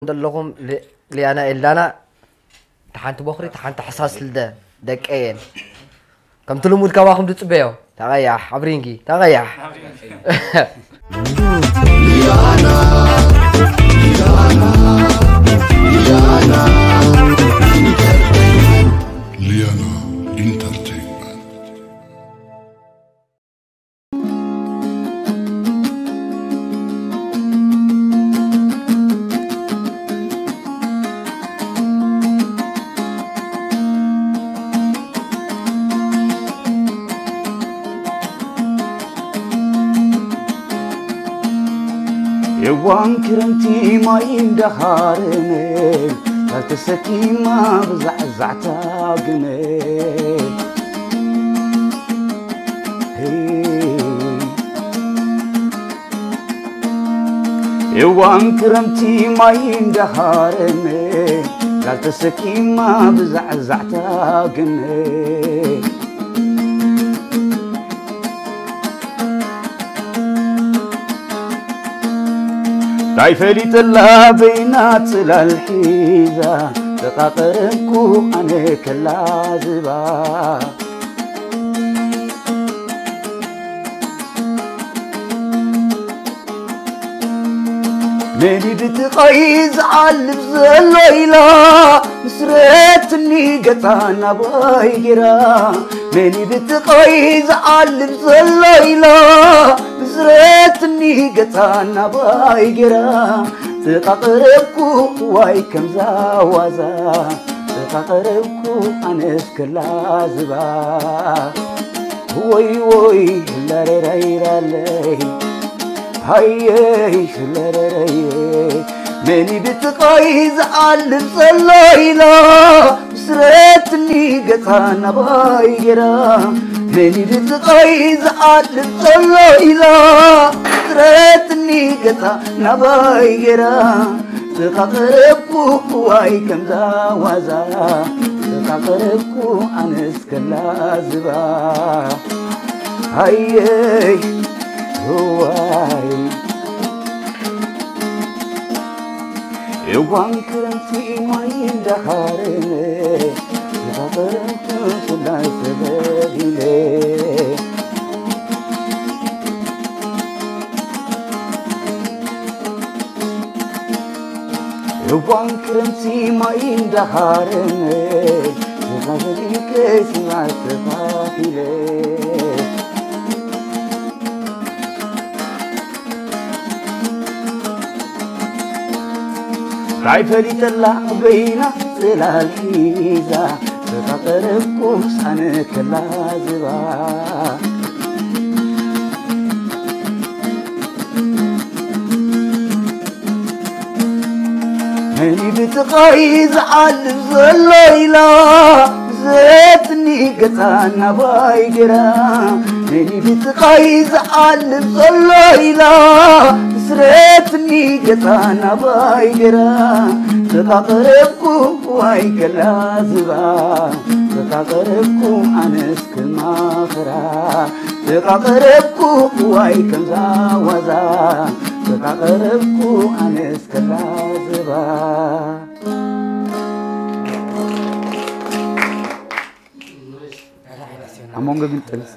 ዘለኹም ሊ- ሊያና ኤልዳና፣ ተሓንቲ ቦኽሪ ተሓንቲ ሕሳስ ልደ ደቀየን ከምቲ ልሙድ ካባኹም ዝጽበዮ። ተቐያሕ ኣብ ሪንጊ ተቐያሕ። ሊያና ኢንተርቴይንመንት። የዋን ክረምቲ ማይ እንዳኻረመ ካልተሰኪማ ብዛዕዛዕታ ግመ እዋን ክረምቲ ማይ እንዳኻረመ ጋል ተሰኪማ ብዛዕዛዕታ ግመ ታይ ፈሊጠላ በይና ጽላል ሒዛ ተቃቀረብኩ ኣነ ከላ ዝባ መን ብጥቓይ ዝዓልብ ዘሎ ኢላ ምስረትኒ ገጻ ናባይ ጌራ መን ብጥቓይ ዝዓልብ ዘሎ ኢላ ምስረትኒ ገጻ ናባይ ጌራ ተቃቀረብኩ ዋይ ከምዛ ዋዛ ተቃቀረብኩ ኣነስ ከላ ዝባ ወይ ወይ ለረረይራለይ ሃየይ ለረረየ መን ብጥቓይ ዝዓልብ ዘሎ ኢላ ምስረትኒ ገጻ ናባይ ጌራ መን ብጥቓይ ዝዓልብ ዘሎ ኢላ ምስረትኒ ገጻ ናባይ ጌራ ተቃቀረብኩ ዋይ ከምዛ ዋዛ ተቃቀረብኩ ኣነስ ከላ ዝባ ሃየይ ዋይ እዋን ክረምቲ ማይ እንዳኻረመ ተቃቀረብኩ ኩላይ ተበዲለ እዋን ክረምቲ ማይ እንዳኻረመ ዝኸፍልከ ስማዕ ተኻፊለ ታይ ፈሊጠላ በይና ጽላል ሒዛ ተቃቀረብኩ ሳነ ከላ ዝባ መን ብጥቓይ ዝዓልብ ዘሎ ኢላ ብዘትኒ ገጻ ናባይ ጌራ መን ብጥቓይ ዝዓልብ ዘሎ ኢላ ብስረትኒ ገጻ ናባይ ጌራ ተቃቀረብኩ ዋይ ከላ ዝባ ተቃቀረብኩ ኣነስ ክማኽራ ተቃቀረብኩ ዋይ ከምዛ ዋዛ ተቃቀረብኩ ኣነስ ከላ ዝባ ኣሞንጎ ግን ጥልስ